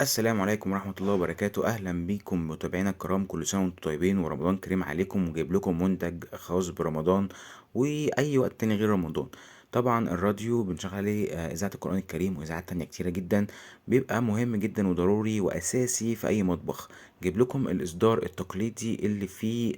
السلام عليكم ورحمة الله وبركاته. أهلا بيكم متابعينا الكرام، كل سنة وانتم طيبين ورمضان كريم عليكم. وجايب لكم منتج خاص برمضان وأي وقت تاني غير رمضان. طبعا الراديو بنشغل عليه إذاعة القرآن الكريم وإذاعات تانية كتيرة جدا، بيبقى مهم جدا وضروري وأساسي في أي مطبخ. جايب لكم الإصدار التقليدي اللي فيه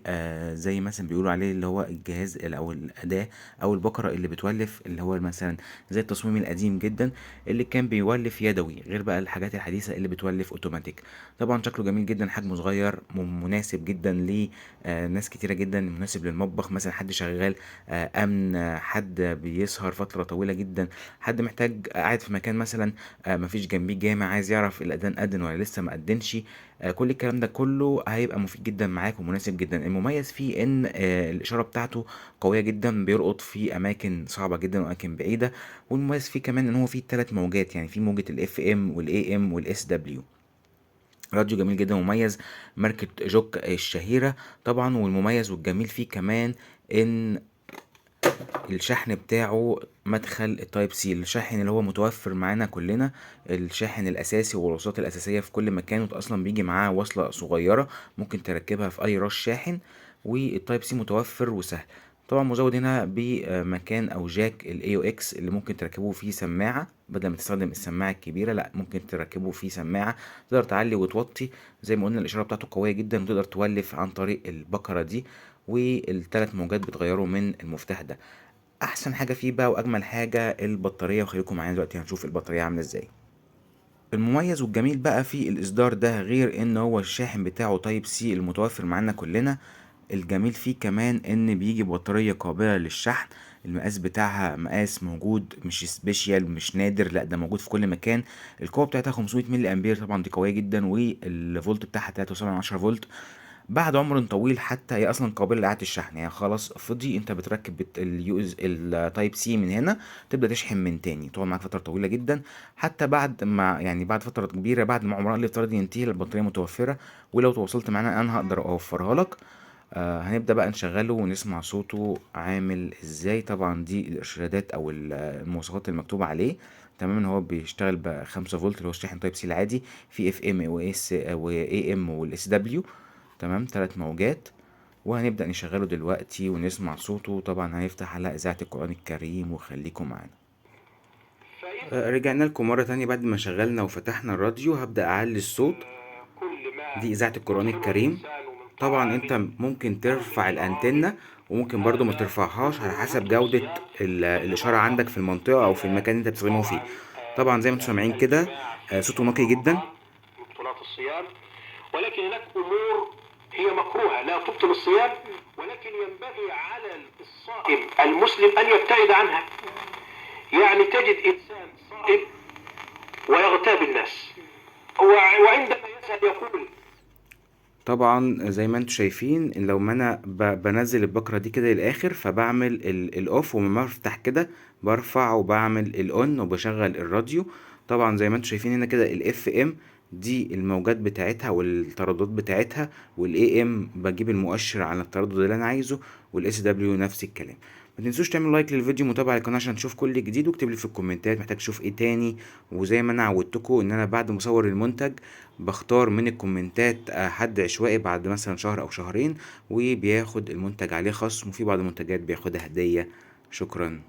زي مثلا بيقولوا عليه اللي هو الجهاز أو الأداة أو البقرة اللي بتولف، اللي هو مثلا زي التصميم القديم جدا اللي كان بيولف يدوي، غير بقى الحاجات الحديثة اللي بتولف اوتوماتيك. طبعا شكله جميل جدا، حجمه صغير، مناسب جدا ل ناس كتيرة جدا، مناسب للمطبخ مثلا، حد شغال امن، حد بيسهر فترة طويلة جدا، حد محتاج قاعد في مكان مثلا مفيش جنبيه جامع، عايز يعرف الاذان اذن ولا لسه ما اذنش. كل الكلام ده كله هيبقى مفيد جدا معاك ومناسب جدا. المميز فيه ان الاشارة بتاعته قوية جدا، بيلقط في اماكن صعبة جدا واماكن بعيدة. والمميز فيه كمان ان هو فيه 3 موجات، يعني في موجة ال FM وال AM وال SW. راديو جميل جدا ومميز، ماركة جوك الشهيرة طبعا. والمميز والجميل فيه كمان ان الشحن بتاعه مدخل ال Type C، الشاحن اللي هو متوفر معانا كلنا، الشاحن الاساسي والوصلات الاساسية في كل مكان، واصلا بيجي معاه وصلة صغيرة ممكن تركبها في اي راس شاحن، وال Type C متوفر وسهل. طبعا مزود هنا بمكان او jack ال AUX اللي ممكن تركبوه فيه سماعة، بدل ما تستخدم السماعة الكبيرة لا ممكن تركبوه فيه سماعة، تقدر تعلي وتوطي. زي ما قلنا الاشارة بتاعته قوية جدا، وتقدر تولف عن طريق البكرة دي، والتلات موجات بتغيروا من المفتاح ده. احسن حاجة فيه بقى واجمل حاجة البطارية، وخليكم معايا دلوقتي هنشوف البطارية عاملة ازاي. المميز والجميل بقى في الاصدار ده، غير ان هو الشاحن بتاعه Type C المتوفر معانا كلنا، الجميل فيه كمان ان بيجي بطارية قابلة للشحن، المقاس بتاعها مقاس موجود، مش special مش نادر، لا ده موجود في كل مكان. القوة بتاعتها 500 ملي امبير، طبعا دي قوية جدا، والفولت بتاعها تلاتة وسبعة من عشرة فولت. بعد عمر طويل حتى هي اصلا قابلة لإعادة الشحن، يعني خلاص فضي انت بتركب اليو اس ال Type C من هنا، تبدأ تشحن من تاني، تقعد معاك فترة طويلة جدا، حتى بعد ما يعني بعد فترة كبيرة بعد ما عمرها الافتراضي ينتهي البطارية متوفرة. ولو تواصلت معانا انا هقدر اوفرها لك. هنبدأ بقى نشغله ونسمع صوته عامل ازاي. طبعا دي الارشادات او المواصفات المكتوبة عليه، تمام. ان هو بيشتغل ب 5 فولت اللي هو الشاحن Type C العادي، في FM و اس و AM وال SW، تمام، 3 موجات. وهنبدأ نشغله دلوقتي ونسمع صوته. طبعا هنفتح على إذاعة القرآن الكريم، وخليكم معانا. رجعنا لكم مرة تانية بعد ما شغلنا وفتحنا الراديو. هبدأ أعلي الصوت. دي إذاعة القرآن الكريم. طبعا انت ممكن ترفع الانتنة وممكن برضو ما ترفعهاش على حسب جودة الإشارة عندك في المنطقة أو في المكان اللي انت بتستخدمه فيه. طبعا زي ما انتم سامعين كده، صوته نقي جدا. مبطلات الصيام، ولكن هناك أمور هي مكروهة لا تبطل الصيام، ولكن ينبغي على الصائم المسلم أن يبتعد عنها. يعني تجد إنسان صائم ويغتاب الناس، وعندما يسأل يقول. طبعا زي ما انتم شايفين لو ما انا بنزل البكرة دي كده للاخر، فبعمل ال off، وما بفتح كده برفع وبعمل ال on وبشغل الراديو. طبعا زي ما انتم شايفين هنا كده ال FM دي الموجات بتاعتها والترددات بتاعتها، وال AM بجيب المؤشر على التردد اللي انا عايزه، وال SW نفس الكلام. ما تنسوش تعملوا لايك للفيديو ومتابعة للقناة عشان تشوف كل جديد، واكتب لي في الكومنتات محتاج تشوف ايه تاني. وزي ما انا عودتكم ان انا بعد ما اصور المنتج بختار من الكومنتات، حد عشوائي بعد مثلا شهر او شهرين، وبياخد المنتج عليه خصم، وفي بعض المنتجات بياخدها هدية. شكرا.